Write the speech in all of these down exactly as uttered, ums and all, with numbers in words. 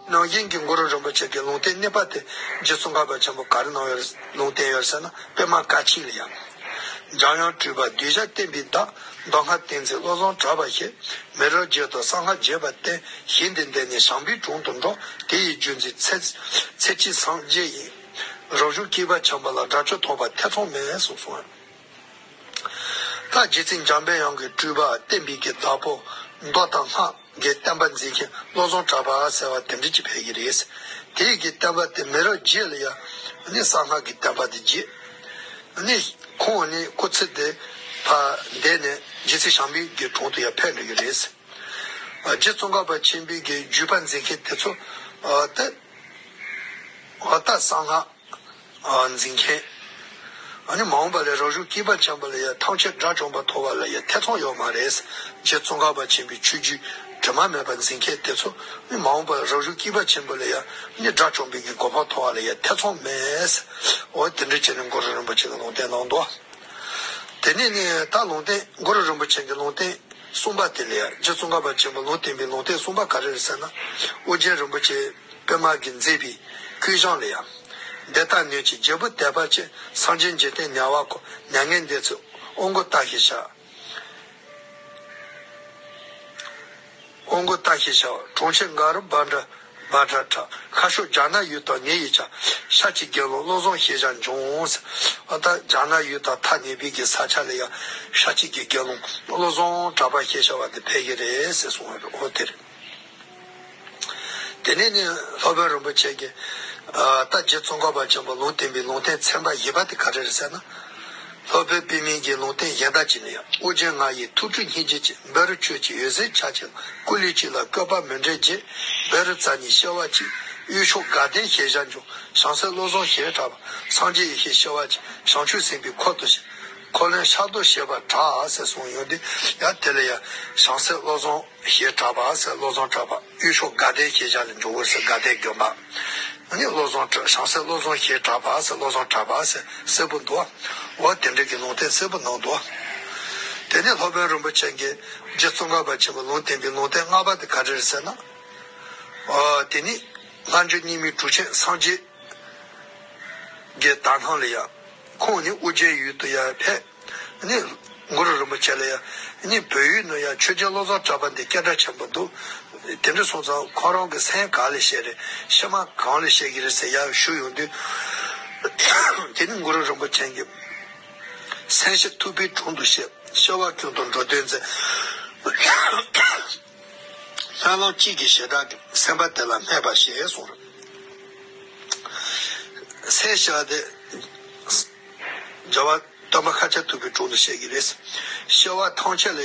ནང་བཞིན་གྱི་གུ་རུ་རིན་པོ་ཆེ་གི་ལུང་བསྟན་གནད་པ་དེ་རྗེ་ཙོང་ཁ་པ་ཆེན་པོ་ག་རེ་གནང་ཡོད་རེད། ལུང་བསྟན་ཡོད་རེད་ཟེར་ན། པདྨ་བཀའ་ཆིངས་ལ་ཡང་། འཇམ་དབྱངས་སྤྲུལ་པ་གདུལ་བྱ་བསྟན་པའི་བདག་མདོ་སྔགས་བསྟན་འཛིན་བློ་བཟང་གྲགས་པ་ཞེས། མི་རབས་བརྒྱད་དུ་གསང་སྔགས་རྒྱས་པར་བསྟན། ཞིང་འདི་འདིར་ནི་བྱམས་པའི་དྲུང་དུ་འགྲོ། དེ་ཡི་རྒྱུ་མཚན་ཚེ་ཚེ་གཅིག་སངས་རྒྱས་ཡིན། རབ་བྱུང་བསྐལ་པ་ཆེན་པོ་ལ་དགྲ་བཅོམ་ཐོབ་པ་ཐེ་ཚོམ་མེད་གསུངས་སོང་། ད་རྗེ་བཙུན་འཇམ་པའི་དབྱངས་ཀྱི་སྤྲུལ་པ་བསྟན་པའི་གི་བདག་པོ་མདོ་དང་སྔགས་ཀྱི་བསྟན་པ་འཛིན་མཁན་བློ་བཟང་གྲགས་པ་ཟེར་བ་དེ་འདྲ་ཅིག་ཕེབས་ཀྱི་རེད། དེའི་གི་བསྟན་པ་དེ་མི་རབས་བརྒྱད་ལ་ཡང་ནི་གསང་སྔགས་ཀྱི་བསྟན་པ་དེ་རྒྱས། ནི་ཁོང་ནི་སྐུ་ཚེ་དེ་ཕར་འདས་ནས་རྗེ་བཙུན་བྱམས་པའི་གི་དྲུང་དུ་ཡང་ཕེབས་འགྲོ་གི་རེད། རྗེ་ཙོང་ཁ་པ་ཆེན་པོའི་གི་བརྒྱུད་པ་འཛིན་མཁན་དེ་ཚོ་དེ་ད་གསང་སྔགས། འཛིན་མཁན། ཨ་ནི་མ་འོངས་པ་ལ་རབ་བྱུང་བསྐལ་པ་ཆེན་པོ་ལ་ཡང་ཐམས་ཅད་དགྲ་བཅོམ་པ་ཐོབ་པ་ལ་ཡང་ཐེ་ཚོམ་ཡོད་མ་རེད། རྗེ་ཙོང་ཁ་པ་ཆེན་པོའི་ཆོས་བརྒྱུད་དྲི་མ་མེད་པ་འཛིན་མཁན་དེ་ཚོ་ནི་མ་འོངས་པ་ལ་རབ་བྱུང་བསྐལ་པ་ཆེན་པོ་ལ་ཡང་ནི་དགྲ་བཅོམ་པའི་གི་གོ་འཕང་ཐོབ་པ་ལ་ཡང་ཐེ་ཚོམ་མེད། འོ་དེ་འདྲ་བྱས་ནས་གུ་རུ་རིན་པོ་ཆེ་གི་ལུང་བསྟན་གནང་འདུག་དེ་ནས་ནི་ད་ལུང་བསྟན་གུ་རུ་རིན་པོ་ཆེ་གི་ལུང་བསྟན་གསུམ་པ་དེ་ལ་ཡང་རྗེ་ཙོང་ཁ་པ་ཆེན་པོ་ལུང་བསྟན་པའི་ལུང་བསྟན་གསུམ་པ་ག་རེ་རེད་ཟེར་ན། ཨོ་རྒྱན་རིན་པོ་ཆེ་པདྨ་གིས་མཛད་པའི་ཀུན་བཟང་ལ་ཡང་། འདི་ལྟར་ནོད་ཅིང་བརྗེ་བོ་དད་པ་ཆེ། སངས་རྒྱས་འཇིག་རྟེན་ཉེ་བར་བཀོད། མྱ་ངན་འདས་ཚུལ་དབང་བསྐུར་ལྟ་ཞེས་བྱ། དབང་བསྐུར་ལྟ་ཞེས་བྱ་བ། གྲོང་ཁྱེར་འགའ་རུ་བྷ་དྲ་བྷ་དྲ་ཁྲ། ཤར་ཕྱོགས་རྒྱ་ནག་ཡུལ་དང་ཉེ་ཡི་ཆ། ཤཱཀྱའི་དགེ་སློང་བློ་བཟང་ཞེས་བྱ་འབྱུང་ཟེར། ཨ་ད་རྒྱ་ནག་ཡུལ་དང་ཐག་ཉེ་བའི་གི་ས་ཆ་ལ་ཡང་ཤཱཀྱའི་གི་དགེ་སློང་བློ་བཟང་གྲགས་པ་ཞེས་བྱ་བ་དེ་ཕེབས་ཀྱི་རེད་ཟེར་གསུངས་ཡོད་རེད། འོ་དེ་རེད། དེ་ནས་ནི་སློབ་དཔོན་རིན་པོ་ཆེ་གིས་ཨ་ད་རྗེ་ཙོང་ཁ་པ་ཆེན་པོ་ལུང་བསྟན་པའི་ལུང་བསྟན་ཚན་པ་བཞི་པ་དེ་ག་རེ་རེད་ཟེར་ན། སློབ་དཔོན་པདྨའི་གི་ལུང་བསྟན་གཞན་དག་ཅིག་ནི་ཡང་། ཨོ་རྒྱན་ང་ཡི་ཐུགས་སྤྲུལ་སྙིང་རྗེ་ཅན། བཻ་རོ་ཁྱོད་ཀྱི་འོད་ཟེར་ཆ་ཆེ་ལ། སྐུ་ལུས་གཅིག་ལ་བཀོད་པ་མི་འབྲལ་བརྗིད། བཻ་རོ་རྩ་གཉིས་ཤེས་པ་གཅིག། དབུས་ཕྱོགས་དགའ་ལྡན་ཞེས་བྱ་འབྱུང་། བྱང་སེམས་བློ་བཟང་ཞེས་གྲགས་པ། སངས་རྒྱས་ཡེ་ཤེས་ཤེས་པ་གཅིག། བྱང་ཆུབ་སེམས་དཔའི་འཁོར་དུ་ཞེས། འཁོར་ལོའི་ཕྱག་རྡོར་ཞེས་པར་གྲགས་ཟེར་གསུངས་ཡོང་དུས་ཡང་དེ་ལ་ཡང་བྱང་སེམས་བློ་བཟང་ཞེས་གྲགས་པ་ཟེར་བློ་བཟང་གྲགས་པ། དབུས་ཕྱོགས་དགའ་ལྡན་ཞེས་བྱ་ལ་འཇུག་གོ་ཟེར་དགའ་ལྡན་དགོན་པ། ཨ་ནི་བློ་བཟང་གྲགས་བྱང་སེམས་བློ་བཟང་ཞེས་གྲགས་པ་ཟེར་བློ་བཟང་གྲགས་པ་ཟེར་གསལ་པོ་འདུག་འོ་དེ་འདྲ་གི་ལུང་བསྟན་གསལ་པོ་གནང་འདུག་དེ་ནས་སློབ་དཔོན་རིན་པོ་ཆེ་གིས་རྗེ་ཙོང་ཁ་པ་ཆེན་པོ་ལུང་བསྟན་པའི་ལུང་བསྟན་ལྔ་པ་དེ་ག་རེ་རེད་ཟེར་ན། ཨོ་དེ་ནི་ལྷ་འབྲིང་རྙིང་མའི་གྲུབ་ཆེན་སངས་རྒྱས་ཀྱི་དག་སྣང་ལ་ཡང་། ཁོང་ནི་ཨོ་རྒྱན་ཡུལ་དུ་ཡང་ཕེབས། ནི་གུ་རུ་རིན་པོ་ཆེ་ལ་ཡང་ནི་བོད་ཡུལ་ནང་ཡང་ཆོས་རྒྱལ་བློ་བཟང་གྲགས་པ་འདི་སྐད་གྲགས་ཆེན་པོ་འདུག་དེ་འདྲ་སོང་ཙང་ཁོང་རང་གི་མཚན་ག་ལ་བཤད་རེད། ཕྱི་མ་གང་ལ་བཤད་ཀྱི་རེད་ཟེར་ཡང་ཞུ་ཡོང་དུས། དེ་ནི་གུ་རུ་རིན་པོ་ཆེ་གིས། སེམས་ཤེས་ཐུབ་པའི་དྲུང་དུ་གཤེགས། སྐྱེ་བ་ཀུན་ཏུ་འགྲོ་དོན་མཛད། སྨོན་ལམ་གཅིག་གིས་བྱེ་བྲག་གི། སེམས་དཔའ་དེ་ལ་སྨད་པ་ཞེས་གསུངས། སེམས་ཤེས་དེ། རྒྱལ་བ་སྟོན་པ་ཤཱཀྱ་ཐུབ་པའི་དྲུང་དུ་གཤེགས་ཀྱི་རེད། སྐྱེ་བ་ཐམས་ཅད་ལ་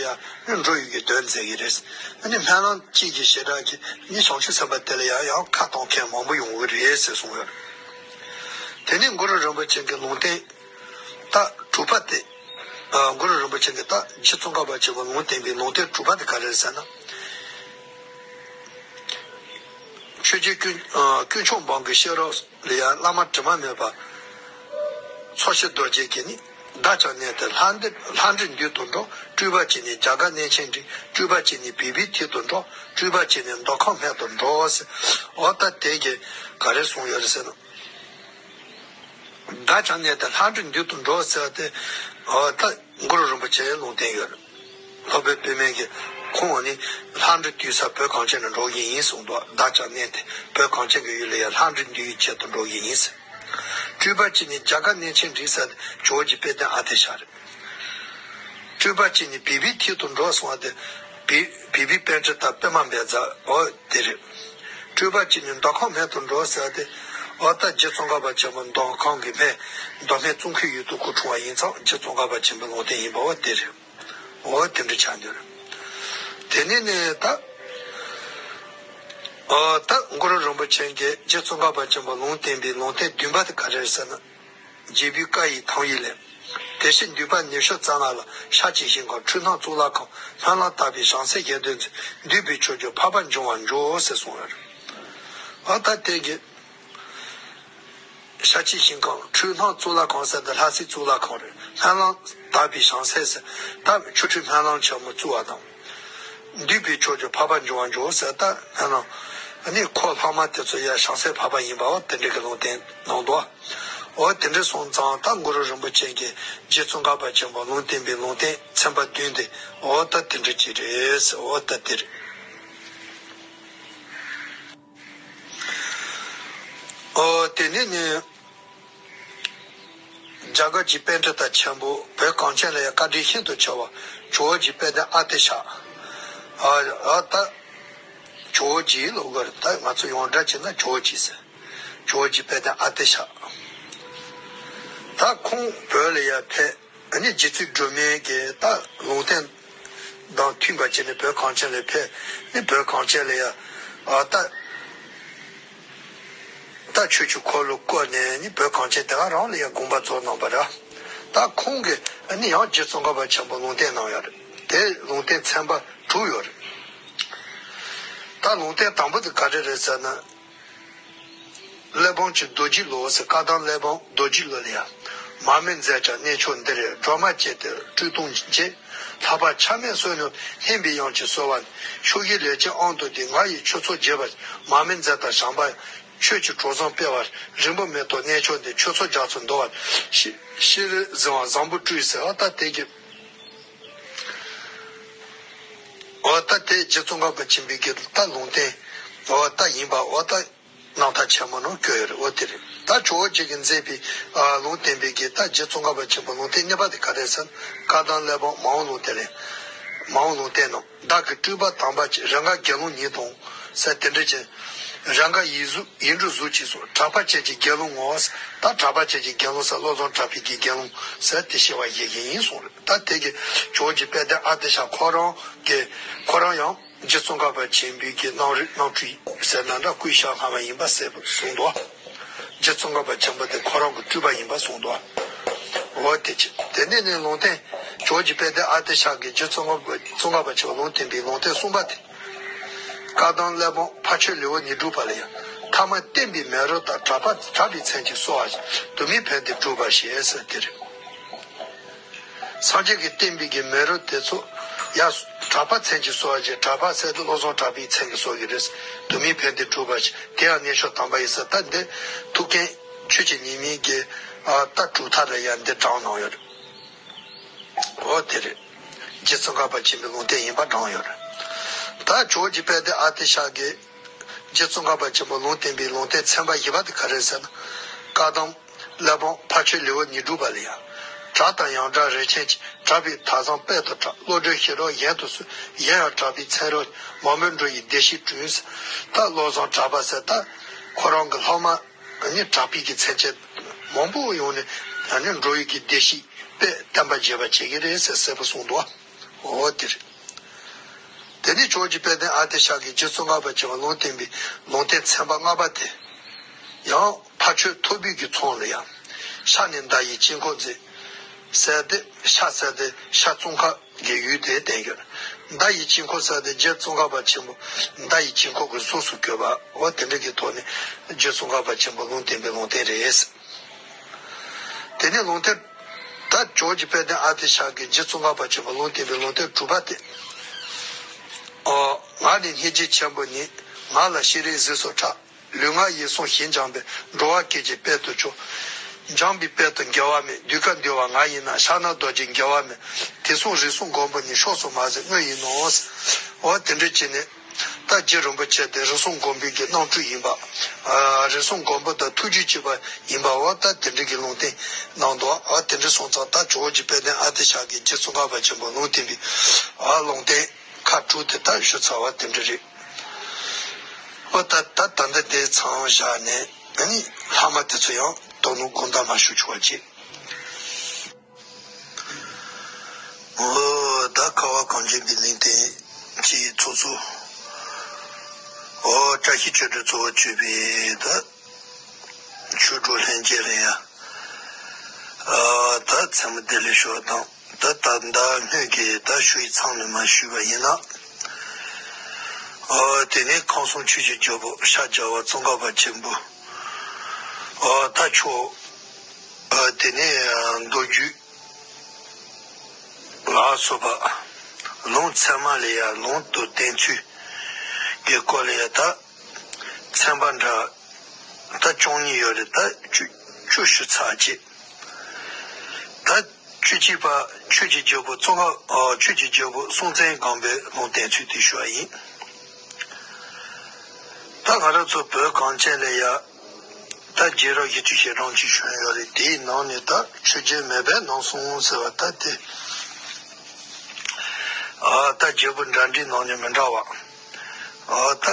ཡང་འགྲོ་ཡི་གི་དོན་མཛད་ཀྱི་རེད། ཨ་ནི་སྨོན་ལམ་གཅིག་གིས་བྱེ་བྲག་གི་ནི་བྱང་ཆུབ་སེམས་དཔའ་དེ་ལ་ཡང་ཡང་ཁ་གཏོང་མཁན་མང་པོ་ཡོང་གི་རེད་ཟེར་གསུངས་ཡོད། དེ་ནས་གུ་རུ་རིན་པོ་ཆེ་གི་ལུང་བསྟན། ད་དྲུག་པ་དེ། ཨ་གུ་རུ་རིན་པོ་ཆེ་གིས་ད་རྗེ་ཙོང་ཁ་པ་ཆེན་པོ་ལུང་བསྟན་པའི་ལུང་བསྟན་དྲུག་པ་དེ་ག་རེ་རེད་ཟེར་ན། ཆོས་རྗེ་དཀོན་ཨ་དཀོན་མཆོག་འབངས་ཀྱི་བཤད་རོགས་ལ་ཡང་བླ་མ་དྲི་མ་མེད་པ། ཚོགས་ཞིང་རྡོ་རྗེ་གིས་ནི། བདག་ཀྱང་གནས་དེར་ལྷ་འདྲེ་ལྷ་འདྲེ་འདུལ་དུ་འགྲོ། སྤྲུལ་པ་གཅིག་ནི་རྒྱ་གར་གནས་ཆེན་འགྲིག། སྤྲུལ་པ་གཅིག་ནི་བི་བི་ཐིག་ཏུ་འགྲོ། སྤྲུལ་པ་གཅིག་ནི་མདོ་ཁམས་སྨད་དུ་འགྲོ་ཟེར། འོ་ད་དེ་གིས་ག་རེ་གསུངས་ཡོད་རེད་ཟེར་ན། བདག་ཀྱང་གནས་དེར་ལྷ་འདྲེ་འདུལ་དུ་འགྲོ་ཟེར་ཏེ། འོ་ད་གུ་རུ་རིན་པོ་ཆེའི་ལུང་བསྟན་ཡོད་རེད། སློབ་དཔོན་པདྨས་ཀྱིས་ཁོང་ནི་ལྷ་འདྲེ་འདུལ་ས་བོད་གངས་ཅན་ལ་འགྲོ་གི་ཡིན་གསུངས་འདུག་བདག་ཀྱང་གནས་དེར་བོད་གངས་ཅན་གྱི་ཡུལ་ལ་ཡང་ལྷ་འདྲེ་འདུལ་བའི་ཆེད་དུ་འགྲོ་གི་ཡིན་ཟེར། སྤྲུལ་པ་གཅིག་ནི་རྒྱ་གར་གནས་ཆེན་འགྲིག་ཟེར་ཏེ་ཇོ་བོ་རྗེ་དཔལ་ལྡན་ཨ་ཏི་ཤ་རེད། སྤྲུལ་པ་གཅིག་ནི་བི་བི་ཐིག་ཏུ་འགྲོ་གསུངས་པ་དེ། བི་བི་བི་པཎ་ཌི་ཏ་པདྨ་བཛྲ་འོ་དེ་རེད། སྤྲུལ་པ་གཅིག་ནི་མདོ་ཁམས་སྨད་དུ་འགྲོ་ཟེར་ཏེ། འོ་ད་རྗེ་ཙོང་ཁ་པ་ཆེན་པོ་མདོ་ཁམས་ཀྱི་སྨད། མདོ་སྨད་ཙོང་ཁའི་ཡུལ་དུ་སྐུ་འཁྲུངས་པ་ཡིན་ཙང་རྗེ་ཙོང་ཁ་པ་ཆེན་པོའི་ལུང་བསྟན་ཡིན་པ་འོ་དེ་རེད། འོ་དེ་འདྲ་ཆགས་འདུག་དེ་ནས་ནི་ད། འོ་ད་གུ་རུ་རིན་པོ་ཆེ་གིས་རྗེ་ཙོང་ཁ་པ་ཆེན་པོ་ལུང་བསྟན་པའི་ལུང་བསྟན་བདུན་པ་དེ་ག་རེ་རེད་ཟེར་ན། རྒྱལ་པོའི་བཀའ་ཡི་ཐང་ཡིག་ལས། དེ་ཕྱིར་འདུས་པ་ཉི་ཤུ་རྩ་ལྔ་ལ། ཤཱཀྱའི་ཞིང་ཁམས་འཁྲུལ་སྣང་གཙུག་ལག་ཁང་། སྨོན་ལམ་དག་པའི་བྱང་སེམས་ཞེས་འདོན་ཚུལ། འདུས་པའི་ཆོས་ཀྱི་འཕགས་པ་འབྱུང་བར་འགྱུར་ཟེར་གསུངས་ཡོད་རེད། ཨ་ད་དེ་གི། ཤཱཀྱའི་ཞིང་ཁམས་འཁྲུལ་སྣང་གཙུག་ལག་ཁང་ཟེར་དེ་ལྷ་སའི་གཙུག་ལག་ཁང་རེད། སྨོན་ལམ་དག་པའི་བྱང་སེམས་ཟེར་ད་ཆོ་འཕྲུལ་སྨོན་ལམ་ཆེན་མོ་བཙུགས་པ་དང་། འདུས་པའི་ཆོས་ཀྱི་འཕགས་པ་འབྱུང་བར་འགྱུར་ཟེར་ད་སྨོན་ལམ། ཨ་ནི་ཁོ་ལྷག་མ་དེ་ཚོ་ཡ་བྱང་སེམས་འཕགས་པ་ཡིན་པའོ། དེ་འདྲ་གི་ལུང་བསྟན་གནང་འདུག། འོ་དེ་འདྲ་སོང་ཙང་ད་གུ་རུ་རིན་པོ་ཆེ་གིས་རྗེ་ཙོང་ཁ་པ་ཆེན་པོ་ལུང་བསྟན་པའི་ལུང་བསྟན་ཚན་པ་བདུན་དེ་འོ་ད་དེ་འདྲ་ཅིག་རེད། འོ་ད་དེ་རེད། འོ་དེ་ནས་ནི། རྒྱ་གར་གྱི་པཎྜི་ཏ་ཆེན་པོ་བོད་གངས་ཅན་ལ་ཡང་བཀའ་དྲིན་ཤིན་ཏུ་ཆེ་བ་ཇོ་བོ་རྗེ་དཔལ་ལྡན་ཨ་ཏི་ཤ། ཨ་ཨ་ད་ཇོ་བོ་རྗེ་ལབ་དགོས་རེད། ད་ང་ཚོ་ཡོངས་གྲགས་བྱས་ན་ཇོ་བོ་རྗེ་ཟེར། ཇོ་བོ་རྗེ་དཔལ་ལྡན་ཨ་ཏི་ཤ། ད་ཁོང་བོད་ལ་ཡང་ཕེབས། ཨ་ནི་རྗེ་བཙུན་སྒྲོལ་མའི་གི་ད་ལུང་བསྟན་དང་མཐུན་པ་བྱས་ནས་བོད་གངས་ཅན་ལ་ཕེབས་ནས་བོད་གངས་ཅན་ལ་ཡང་ཨ་ད། ད་ཆོས་ཀྱི་འཁོར་ལོ་བསྐོར་ནས་ནི་བོད་གངས་ཅན་དེ་ག་རང་ལ་ཡང་དགོངས་པ་རྫོགས་གནང་བ་རེད། ད་ཁོང་གིས་ནི་ཡང་རྗེ་ཙོང་ཁ་པ་ཆེན་པོ་ལུང་བསྟན་གནང་ཡོད་རེད། དེ་ལུང་བསྟན་ཚན་པ་དྲུག་ཡོད་རེད། ད་ལུང་བསྟན་དང་པོ་དེ་ག་རེ་རེད་ཟེར་ན། གླེགས་བམ་གྱི་རྡོ་རྗེ་ལོ་ཟེར། བཀའ་གདམས་གླེགས་བམ་རྡོ་རྗེ་ལོ་ལ་ཡང་། མར་མེ་མཛད་ཀྱང་གནས་མཆོག་འདིར། སྒྲོལ་མ་བཅས་ཏེ་སྤྲུལ་གདུང་བཅས། ལྷག་པར་ཆགས་མེད་བསོད་ནམས་ལྷན་པའི་དབྱངས་ཀྱིས་གསོལ་བ། ཕྱོགས་བཞིའི་ལས་ཅན་དབང་དུ་བསྡུས། ང་ཡི་ཆོས་ཚོགས་རྒྱས་པར། མར་མེ་མཛད་དང་བྱམས་པ། ཆོས་ཀྱི་གྲོགས་བཟང་སྤེལ་བར། རིང་པོ་མེད་དོ་གནས་མཆོག་འདིར། ཆོས་ཚོགས་རྒྱ་མཚོ་འདུ་བར། ཤི་ཤི་རི་གཟིམ་བ་བཟང་པོ་སྤྲུལ་ཟེར། འོ་ད་དེ་གི། འོ་ད་དེ་རྗེ་ཙོང་ཁ་པ་ཆེན་པོའི་གི་ད་ལུང་བསྟན། འོ་ད་ཡིན་པ་འོ་ད། རྣམ་ཐར་ཆེན་མོ་ནང་བཀོད་ཡོད་རེད། འོ་དེ་རེད། ད་ཇོ་བོ་རྗེ་གིས་མཛད་པའི་ཨ་ལུང་བསྟན་པའི་གི་ད་རྗེ་ཙོང་ཁ་པ་ཆེན་པོ་ལུང་བསྟན་གཉིས་པ་དེ་ག་རེ་ཟེར་ན། བཀའ་གདམས་གླེགས་བམ་མ་འོངས་ལུང་བསྟན་ལས། མ་འོངས་ལུང་བསྟན་ནང་བདག་གི་སྤྲུལ་པ་དམ་པ་ཅིག་རེས་འགའ་དགེ་སློང་ཉིད་དང་ཟེར། དེ་འདྲ་ཅན། རེས་འགའ་ཡིད་གཟུགས་ཡིད་འགྲོ་གཟུགས་ཅིག་སོགས། གྲགས་པ་ཅན་གྱི་དགེ་སློང་ངོ་། ད་གྲགས་པ་ཅན་གྱི་དགེ་སློང་ཟེར་བློ་བཟང་གྲགས་པའི་གི་དགེ་སློང་ཟེར་དེ་བཤད་པ་ཡིན་གསུངས་རེད། ད་དེ་གི་ཇོ་བོ་རྗེ་དཔལ་ལྡན་ཨ་ཏི་ཤ་ཁོ་རང་གི་ཁོ་རང་ཡང་། རྗེ་ཙོང་ཁ་པ་ཆེན་པོའི་གི་རྣམ་རིག་རྣམ་སྤྲུལ་ཟེར་ན་འདྲ། སྐུའི་ཞལ་སྔ་མ་ཡིན་པ་གསལ་པོ་གསུངས་འདུག། རྗེ་ཙོང་ཁ་པ་ཆེན་པོ་དེ་ཁོ་རང་གི་སྤྲུལ་པ་ཡིན་པ་གསུངས་འདུག། འོ་དེ་ཅི། དེ་ནས་ནི་ལུང་བསྟན་ཇོ་བོ་རྗེ་དཔལ་ལྡན་ཨ་ཏི་ཤ་གིས་རྗེ་ཙོང་ཁ་པ་ཙོང་ཁ་པ་ཆེན་པོ་ལུང་བསྟན་པའི་ལུང་བསྟན་གསུམ་པ་དེ། བཀའ་གདམས་གླེགས་བམ་ཕ་ཆོས་ལེའུ་ཉེར་དྲུག་པ་ལ་ཡང་། ཐ་མ་བསྟན་པའི་མེ་རོ་ལྟར། གྲགས་པ་གྲགས་པའི་མཚན་གྱིས་གསོལ་བ། དུ་མའི་ཕན་བདེ་བསྒྲུབ་པར་བྱེད་ཟེར་དེ་རེད། སངས་རྒྱས་ཀྱིས་བསྟན་པའི་གི་མེ་རོ་དེ་ཚོ་ཡང་གྲགས་པ་མཚན་གྱིས་གསོལ་བ་བྱས། གྲགས་པ་ཟེར་དུས་བློ་བཟང་གྲགས་པའི་མཚན་གྱིས་གསོལ་གྱི་རེད། དུ་མའི་ཕན་བདེ་བསྒྲུབ་པར་བྱེད། དེ་ཡང་གནས་མཆོག་དམ་པ་ཡིན་ཟེར། ད་འདི་ཐུའུ་བཀྭན་ཆོས་ཀྱི་ཉི་མའི་གི་ཨ་ད་གྲུབ་མཐའ་ལ་ཡང་འདི་དྲངས་གནང་ཡོད་རེད། འོ་དེ་རེད། རྗེ་ཙོང་ཁ་པ་ཆེན་པོའི་ལུང་བསྟན་ཡིན་པ་དྲངས་ཡོད་རེད། ད་ཇོ་བོ་རྗེ་དཔལ་ལྡན་ཨ་ཏི་ཤ་གིས་རྗེ་ཙོང་ཁ་པ་ཆེན་པོ་ལུང་བསྟན་པའི་ལུང་བསྟན་ཚན་པ་བཞི་པ་དེ་ག་རེ་ཟེར་ན། བཀའ་གདམས་གླེགས་བམ་ཕ་ཆོས་ལེའུ་ཉེར་དྲུག་པ་ལ་ཡང་། གྲགས་དང་ཡང་གྲགས་རིགས་ཆེན་གྱི། གྲགས་པའི་དག་བཟང་དཔལ་དུ་གྲགས། བློ་གྲོས་ཤེས་རབ་གཞན་དུ་གསོལ། གཞན་ཡང་གྲགས་པའི་མཚན་རབ། མང་པོས་འགྲོ་ཡི་བདེ་གཤེགས་བསྐྲུན། ད་བློ་བཟང་གྲགས་པ་ཟེར་ད་ཁོ་རང་གི་སློབ་མ་ནི་གྲགས་པའི་གི་མཚན་བཅས་མང་པོ་ཡོང་ནས་ནི་འགྲོ་ཡི་གི་བདེ་གཤེགས་དཔལ་བསྟན་པ་རྒྱས་པ་བྱེད་ཀྱི་རེད་ཟེར་གསལ་པོ་གསུངས་འདུག། འོ་དེ་རེད། དེ་ནས་ཇོ་བོ་རྗེ་དཔལ་ལྡན་ཨ་ཏི་ཤ་གིས་རྗེ་ཙོང་ཁ་པ་ཆེན་པོ་ལུང་བསྟན་པའི་ལུང་བསྟན་ཚན་པ་ལྔ་པ་དེ། ཡང་ཕ་ཆོས་ཐོར་བུའི་གི་ཚོམས་ལ་ཡང་། ཤ་ནི་མདའ་ཡི་དཀྱིལ་འཁོར་མཛད། ཟེར་ཏེ་ཤ་ཟེར་ཏེ་ཤ་ཙོང་ཁ་གི་ཡུལ་དེ་བསྟན་ཡོད། མདའ་ཡི་དཀྱིལ་འཁོར་ཟེར་ཏེ་རྗེ་ཙོང་ཁ་པ་ཆེན་པོ་མདའ་ཡི་དཀྱིལ་འཁོར་གྱི་གཟུགས་སུ་བཀོད་པ། འོ་དེ་འདྲ་གི་ཐོག་ནས་རྗེ་ཙོང་ཁ་པ་ཆེན་པོ་ལུང་བསྟན་པའི་ལུང་བསྟན་རེད། དེ་ནས་ལུང་བསྟན། ད་ཇོ་བོ་རྗེ་དཔལ་ལྡན་ཨ་ཏི་ཤ་གིས་རྗེ་ཙོང་ཁ་པ་ཆེན་པོ་ལུང་བསྟན་པའི་ལུང་བསྟན་དྲུག་པ་དེ། ཨོ། ང་ནི་སྙིང་རྗེ་ཆེན་པོ་ཉིད། ང་ལ་ཤེས་རིག་གཟུགས་སུ་གྲགས། ལུས་ངག་ཡིད་གསུམ་ཞི་འཇམ་པས། འགྲོ་བ་སྐྱེ་མཆེད་དཔལ་དུ་ཕྱུག། འཇམ་པའི་དཔལ་དུ་འགལ་བ་མེད། གདུལ་དཀའ་འདུལ་བ་ང་ཡིན་ན། ཕྱག་ན་རྡོ་རྗེ་འགལ་བ་མེད། དུས་གསུམ་རིགས་གསུམ་མགོན་པོ་ཉིད། ཕྱོགས་སུ་མ་ཟིན་དངོས་ཡིན་ནོ། འོ་དེ་འདྲ་བྱས་ནས། ད་རྗེ་རིན་པོ་ཆེ་དེ་རིགས་གསུམ་མགོན་པོའི་གི་རྣམ་སྤྲུལ་ཡིན་པ། ཨ། རིགས་གསུམ་མགོན་པོ་དང་ཐུགས་རྒྱུད་གཅིག་པ་ཡིན་པ། འོ་ད་དེ་འདྲ་གི་ལུང་བསྟན་གནང་འདུག། ཨ། དེ་འདྲ་སོང་ཙང་ད་ཇོ་བོ་རྗེ་དཔལ་ལྡན་ཨ་ཏི་ཤ་གིས་རྗེ་ཙོང་ཁ་པ་ཆེན་པོ་ལུང་བསྟན་པའི། ཨ། ལུང་བསྟན་ཁག་དྲུག་དེ་ད་ཞུ་ཚར་བ་དེ་འདྲ་རེད། འོ་ད་ད་ད་འདི་དེ་ཚང་བཞག་ནས། ཨ་ནི་ལྷག་མ་དེ་ཚོ་ཡང་དོ་སྣང་དགོངས་དག་མ་ཞུ་ཆོག་པ་བྱེད། འོ། ད་ཁ་བ་གངས་ཅན་གྱི་གླིང་རྟེན་གྱི་ཚོགས་གཙོ། འོ། བཀྲ་ཤིས་ཆོས་སྒྲོན་གཙོ་བོ་གཙོས་པའི་ད་ཆོས་གྲོགས་ལྷན་རྒྱས་ལ་ཡང་། ཨ། ད་མཚན་མོ་བདེ་ལེགས་ཞུ་བ་དང་། ད་ད་ད་སྔོན་གྱི་ད་ཞུ་ཡིག་ཚང་ནས་མར་ཞུས་པ་ཡིན་ན། ཨ། དེ་ནས་ཁམས་གསུམ་ཆོས་ཀྱི་རྒྱལ་པོ་ཤར་རྒྱལ་བ་ཙོང་ཁ་པ་ཆེན་པོ། ཨ། ད་མཆོག། ཨ། དེ་ནས་མདོ་རྒྱུད་ལ་སོགས་པ་ལུང་ཚད་མ་ལ་ཡང་ལུང་དང་བསྟན་ཚུལ་གྱི་སྐོར་ལ་ཡང་ད་ ཚན་པ་འདྲ་ད་བཅུ་གཉིས་ཡོད་རེད། ད་བཅུ་བཅུ་ཞུ་ཚར་བྱས། ད་བཅུ་གཅིག་པ་ཆོས་ཀྱི་རྒྱལ་པོ་ཙོང་ཁ་ཨ་ཆོས་ཀྱི་རྒྱལ་པོ་སྲོང་བཙན་སྒམ་པོའི་ལུང་བསྟན་ཚུལ་དེ་ཞུ་བ་ཡིན། ད་ང་རང་ཚོ་བོད་གངས་ཅན་ལ་ཡ་ད་རྒྱལ་རབས་བཞི་བཅུ་ཞེ་གྲངས་ཅིག་བྱོན་ཡོད་རེད། དེའི་ནང་ནས་ད་ཆོས་རྒྱལ་མེས་པོའི་ནང་གསུངས་ཟེར་བ་ད་དེ་ཨ་ད་རྒྱལ་པོ་འདྲ་འདྲའི་ནང་ནས་མི་འདྲ་བ་ཨ་ད་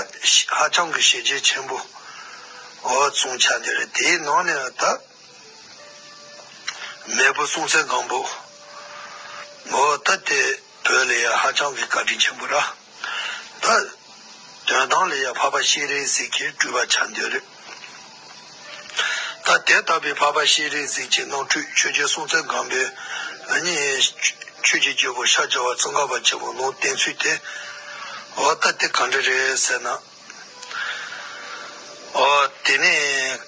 ཧ་ཅང་གི་བྱས་རྗེས་ཆེན་པོ་ཨ་གསུངས་ཆགས་འདི་རེད། དེའི་ནང་ནས་ད་མེས་པོ་སྲོང་བཙན་སྒམ་པོ་ཨ་ད་དེ་བོད་ལ་ཡ་ཧ་ཅང་གི་བཀའ་དྲིན་ཆེན་པོ་ར། ད་དོན་དམ་ལ་ཡ་འཕགས་པ་སྤྱན་རས་གཟིགས་ཀྱི་སྤྲུལ་པ་ཆགས་འདོད་རེད། ད་དེ་ལྟ་བུའི་འཕགས་པ་སྤྱན་རས་གཟིགས་ཀྱི་རྣམ་སྤྲུལ་ཆོས་རྒྱལ་སྲོང་བཙན་སྒམ་པོས་ནི་ཆོས་ཀྱི་རྒྱལ་པོ་ཤར་རྒྱལ་བ་ཙོང་ཁ་པ་ཆེན་པོ་ལུང་བསྟན་ཚུལ་དེ་འོ་ད་དེ་ག་འདྲ་རེད་ཟེར་ན། འོ་དེ་ནས་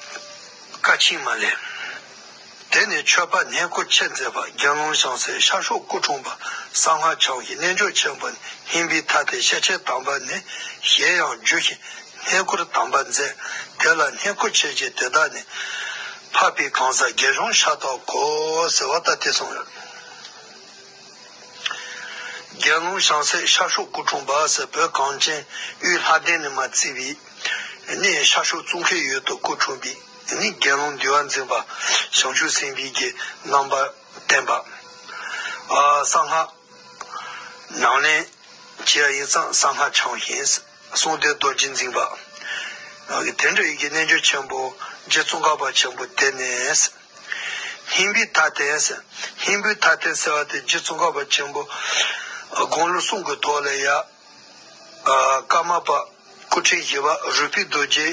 བཀའ་ཆེན་མ་ལས། དེ་ནས་ཆོས་པ་སྣེ་སྐོར་ཆེད་མཛད་པ་དགེ་སློང་བྱང་སེམས་ཤར་ཕྱོགས་སྐུ་འཁྲུངས་པ་གསང་སྔགས་འཆང་ཞིང་རྣལ་འབྱོར་ཆེན་པོ་ནི་སྙིང་པོའི་ཐ་དད་ཤེར་ཕྱིན་དམ་པ་ནི་ཞལ་ཡང་བསྒྱུར་ཞིང་སྣེ་སྐོར་དམ་པ་མཛད། དེ་ལ་སྣེ་སྐོར་ཆེ་ཆེ་དེ་དག་ནི་འཕགས་པའི་གང་ཟག་དགེ་སྦྱོང་ཤ་སྟག་གོ་ཟེར་བ་ལྟ་སྟེ་གསུངས་ཡོད། དགེ་སློང་བྱང་སེམས་ཤར་ཕྱོགས་སྐུ་འཁྲུངས་པ་ཟེར་བོད་གངས་ཅན་དབུས་ལྷ་ལྡན་ནས་མ་བརྩིས་པའི་ནི་ཤར་ཕྱོགས་ཙོང་ཁའི་ཡུལ་དུ་སྐུ་འཁྲུངས་པའི་ནི་དགེ་སློང་འདུལ་བ་འཛིན་པ་བྱང་ཆུབ་སེམས་དཔའི་གི་རྣམ་པ་བསྟན་པ། ཨ་གསང་སྔགས་ཉམས་ལེན་བྱེད་ཡ་ཡིན་ཙང་གསང་སྔགས་འཆང་ཞིང་གསང་བདེ་རྡོ་རྗེ་འཛིན་པ། དེ་འདྲ་ཡི་གི་རྣལ་འབྱོར་ཆེན་པོ་རྗེ་ཙོང་ཁ་པ་ཆེན་པོ་དེ་ནས། སྙིང་པོའི་མཐའ་རྟེན་ཟེར། སྙིང་པོའི་མཐའ་རྟེན་ཟེར་བ་དེ་རྗེ་ཙོང་ཁ་པ་ཆེན་པོ་དགུང་ལོ་གསུམ་གྱི་ཐོག་ལ་ཡ། ཀརྨ་པ་སྐུ་ཕྲེང་བཞི་པ་རོལ་པའི་རྡོ་རྗེ་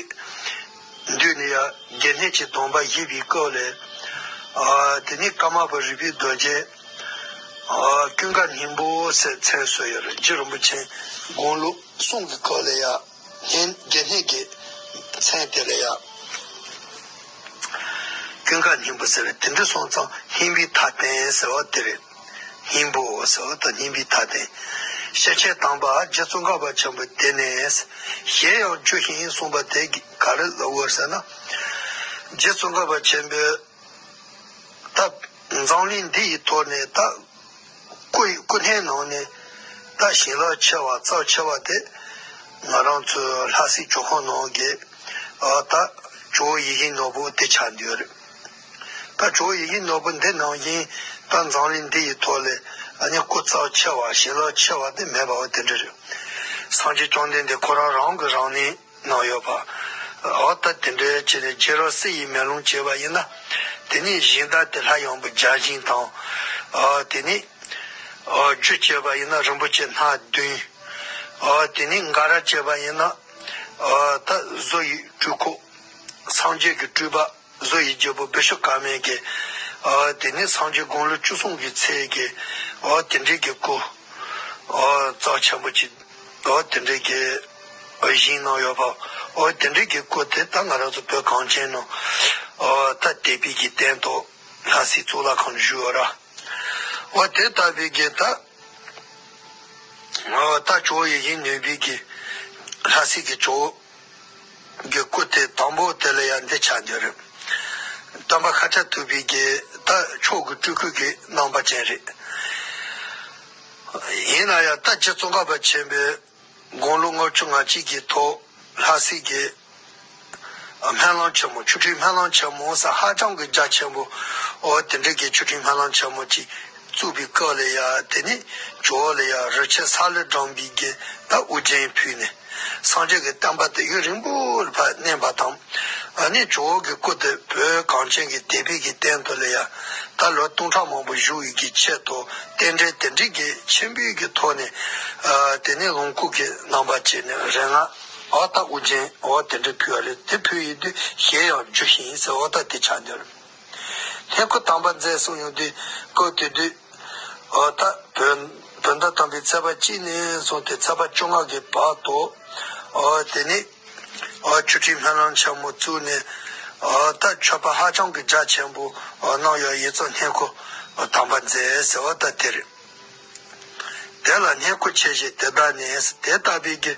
མདུན་ནས་ཡ་དགེ་བསྙེན་གྱི་སྡོམ་པ་བཞེས་པའི་སྐབས་ལ། དེ་ནས་ཀརྨ་པ་རོལ་པའི་རྡོ་རྗེ་ཀུན་དགའ་སྙིང་པོ་ཟེར་མཚན་གསོལ་ཡོད་རེད། རྗེ་རིན་པོ་ཆེ་དགུང་ལོ་གསུམ་གྱི་སྐབས་ལ་ཡ། སྙན་དགེ་བསྙེན་གྱི་མཚན་དེ་ལ་ཡང་ཀུན་དགའ་སྙིང་པོ་ཟེར་བའི་དེ་འདྲ་སོང་ཙང་སྙིང་པོའི་མཐའ་རྟེན་ཟེར་བ་དེ་རེད། སྙིང་པོ་ཟེར་བ་དང་སྙིང་པོའི་མཐའ་རྟེན། ཤེར་ཕྱིན་དམ་པ་རྗེ་ཙོང་ཁ་པ་ཆེན་པོ་དེ་ནས་ཞལ་ཡང་བསྒྱུར་ཞིང་གསུངས་པ་དེ་ག་རེ་ལབ་དགོས་ཟེར་ན། རྗེ་ཙོང་ཁ་པ་ཆེན་པོས། ད་འཛམ་གླིང་འདི་ཡི་ཐོག་ནས་ད་སྐུ་ཡི་སྐུ་སྣེ་ནང་ནས་ད་བྱིན་རླབས་ཆེ་བ་རྩ་ཆེ་བ་དེ་ང་རང་ཚོའི་ལྷ་སའི་ཇོ་ཁང་ནང་གི་ཨ་ད་ཇོ་བོ་ཡིད་བཞིན་ནོར་བུ་དེ་ཆགས་འདུག་རེད། ད་ཇོ་བོ་ཡིད་བཞིན་ནོར་བུ་འདི་ནང་བཞིན་ད་འཛམ་གླིང་འདི་ཡི་ཐོག་ལས་ཨ་ནི་སྐུ་རྩ་ཆེ་བ་བྱིན་རླབས་ཆེ་བ་དེ་མེད་པ་བ་དེ་འདྲ་རེད། སངས་རྒྱས་བཅོམ་ལྡན་འདས་ཁོ་རང་རང་གི་རང་གནས། གནང་ཡོད་པ། འོ་ད་དེ་འདྲའི་ཆེད་ནས་རྗེ་རབ་གསལ་ཡི་མེ་ལོང་བྱས་པ་ཡིན་ན། དེ་ནས་གཞན་དག་དེ་ལྷ་ཡང་པོ་བརྒྱ་བྱིན་དང་། འོ་དེ་ནས་འོ་རྒྱུ་བྱས་པ་ཡིན་ན་རིན་པོ་ཆེ་སྣ་བདུན། འོ་དེ་ནས་འགའ་ར་བྱས་པ་ཡིན་ན། འོ་ད་བཟོ་ཡི་སྤྲུལ་སྐུ། སངས་རྒྱས་ཀྱི་སྤྲུལ་པ་བཟོ་ཡི་རྒྱལ་པོ་བི་ཤྭ་ཀརྨའི་གི། འོ་དེ་ནས་སངས་རྒྱས་དགུང་ལོ་བཅུ་གསུམ་གྱི་ཚེ་གི། འོ་དེ་འདྲའི་གི་སྐུ། འོ་རྩ་ཆེན་པོ་ཅིག་འོ་དེ་འདྲའི་གི་བཞེངས་གནང་ཡོད་པ། འོ་དེ་འདྲའི་གི་སྐུ་དེ་ད་ང་རང་ཚོ་བོད་གངས་ཅན་ནང་འོ་ད་དད་པའི་གི་རྟེན་དུ་ལྷ་སའི་གཙུག་ལག་ཁང་བཞུགས་ཡོད་ར། འོ་དེ་ལྟ་བུའི་གི་ད་འོ་ད་ཇོ་བོ་ཡིད་བཞིན་ནོར་བུའི་གི་ལྷ་སའི་གི་ཇོ་བོ་གི་སྐུ་དེ་དང་པོ་དེ་ལ་ཡང་འདི་ཆགས་འདུག་རེད། སྟོན་པ་ཤཱཀྱ་ཐུབ་པའི་གི་ད་མཆོག་གི་སྤྲུལ་སྐུ་གི་རྣམ་པ་ཅན་རེད། ཡིན་ན་ཡང་ད་རྗེ་ཙོང་ཁ་པ་ཆེན་པོས་དགུང་ལོ་ལྔ་བཅུ་ང་གཅིག་གི་ཐོག་ལྷ་སའི་གི་སྨན་བླ་ཆེན་མོ་ཆོས་ཁྲི་སྨན་བླ་ཆེན་མོ་ཟེར་ཧ་ཅང་གི་རྒྱ་ཆེན་པོ། འོ་དེ་འདྲའི་གི་ཆོས་ཁྲི་སྨན་བླ་ཆེན་མོ་ཅིག་བཙུགས་པའི་སྐབས་ལ་ཡ་དེ་ནི་ཇོ་བོ་ལ་ཡ་རི་ཆེན་ས་ལེ་སྦྲང་བུའི་གི་ད་དབུ་རྒྱན་ཕུལ་ནས། སངས་རྒྱས་ཀྱི་བསྟན་པ་དེ་ཡུན་རིང་པོར་ཕར་གནས་པ་དང་། ཨ་ནི་ཇོ་བོ་གི་སྐུ་དེ་བོད་གངས་ཅན་གྱི་དད་པའི་གི་རྟེན་དུ་ལ་ཡ་ད་ལོ་སྟོང་ཕྲག་མང་པོ་བཞུགས་ཡི་གི་ཆེད་དུ་རྟེན་འབྲེལ་དེ་འདྲའི་གི་ཆེན་པོའི་གི་ཐོག་ནས། ཨ་དེ་ནས་ལོངས་སྐུ་གི་རྣམ་པ་བྱས་ནས་རིགས་ལྔ་འོ་ད་དབུ་རྒྱན་འོ་དེ་འདྲ་ཕུལ་བ་རེད། དེ་ཕུལ་ཡི་དུས་ཞལ་ཡང་བསྒྱུར་ཞིང་ཟེར་འོ་ད་དེ་ཆགས་འདུག་རེད། སྣེ་སྐོར་དམ་པ་མཛད་གསུངས་ཡོང་དུས་སྐབས་དེ་དུས། འོ་ད་བོད་བོད་ཟླ་དང་པོའི་ཚེས་པ་གཅིག་ནས་བཟུང་སྟེ་ཚེས་པ་བཅོ་ལྔ་གི་བར་དུ། འོ་དེ་ནས་འོ་ཆོས་ཁྲི་སྨན་བླ་ཆེན་མོ་བཙུགས་ནས། འོ་ད་མཆོད་པ་ཧ་ཅང་གི་རྒྱ་ཆེན་པོ་འོ་གནང་ཡོད། ཡིད་ཚོ་སྣེ་སྐོར་འོ་དམ་པ་མཛད་ཟེར་བ་ད་དེ་རེད། དེ་ལ་སྣེ་སྐོར་ཆེ་ཞེས་དེ་དག་ནས་དེ་ལྟ་བུའི་གི་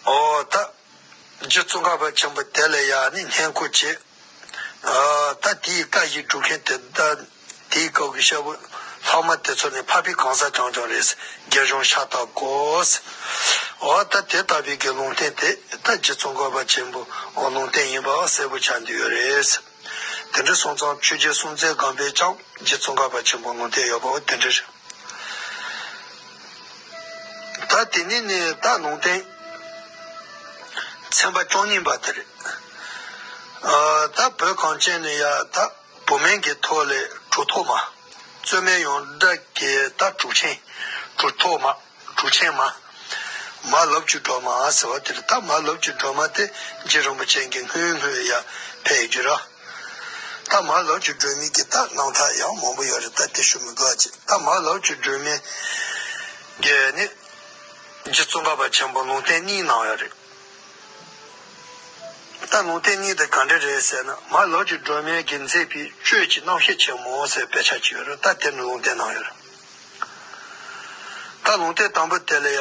འོ་ད། རྗེ་ཙོང་ཁ་པ་ཆེན་པོ་དེ་ལ་ཡང་ནི་བསྙེན་བཀུར་བྱེད། ཨ། ད་དེའི་བཀའ་བཞིན་སྒྲུབ་མཁན་དེ། ད་དེའི་སྐབས་ཀྱི་སྐྱེས་བུ་ལྷག་མ་དེ་ཚོ་ནི་འཕགས་པའི་གང་ཟག་རྐྱང་རྐྱང་རེད། རྒྱལ་གཞུང་ཤ་སྟག་གོ། འོ་ད་དེ་ལྟ་བུའི་གི་ལུང་བསྟན་དེ་ད་རྗེ་ཙོང་ཁ་པ་ཆེན་པོའི་ལུང་བསྟན་ཡིན་པ་གསལ་པོ་ཆགས་འདུག་ཡོད་རེད། དེ་འདྲ་སོང་ཙང་ཆོས་རྗེ་སྲོང་བཙན་སྒམ་པོས་ཀྱང་རྗེ་ཙོང་ཁ་པ་ཆེན་པོའི་ལུང་བསྟན་ཡོད་པ་འོ་དེ་འདྲ་རེད། ད་དེ་ནས་ནི་ད་ལུང་བསྟན་ཚན་པ་བཅུ་གཉིས་པ་དེ་རེད། ཨ། ད་བོད་གངས་ཅན་ནི་ཡ་ད་བུད་མེད་ཀྱི་ཐོག་ལས་གྲུབ་ཐོབ་མ། རྩོད་མེད་ཡོངས་གྲགས་ཀྱི་ད་གྲུབ་ཆེན། གྲུབ་ཐོབ་མ། གྲུབ་ཆེན་མ། མ་ལོབས་ཀྱི་སྒྲོལ་མ་ཟེར་བ་དེ་རེད། ད་མ་ལོབས་ཀྱི་སྒྲོལ་མ་དེ་རྗེ་རིན་པོ་ཆེ་གིས་སྔོན་སྔོན་ཡ་ཕེབས་ཡོད་རྒྱུ་རེད། ད་མ་ལོབས་ཀྱི་སྒྲོལ་མའི་གི་ད་རྣམ་ཐར་ཡང་མང་པོ་ཡོད་རེད། ད་དེ་ཞུ་མི་དགོས་ཅིག་ད་མ་ལོབས་ཀྱི་སྒྲོལ་མའི་གི་ནི་རྗེ་ཙོང་ཁ་པ་ཆེན་པོ་ལུང་བསྟན་གཉིས་གནང་ཡོད་རེད། ད་ལུང་བསྟན་གཉིས་དེ་ག་འདྲ་རེད་ཟེར་ན། མ་ལོབས་ཀྱི་སྒྲོལ་མའི་གི་མཛད་པའི་ཆོས་ཀྱི་རྣམ་བཤད་ཆེན་མོ་ཟེར་དཔེ་ཆ་ཅིག་ཡོད་རེད། ད་དེ་ནི་ལུང་བསྟན་གནང་ཡོད་རེད། ད་ལུང་བསྟན་དང་པོ་དེ་ལ་ཡ།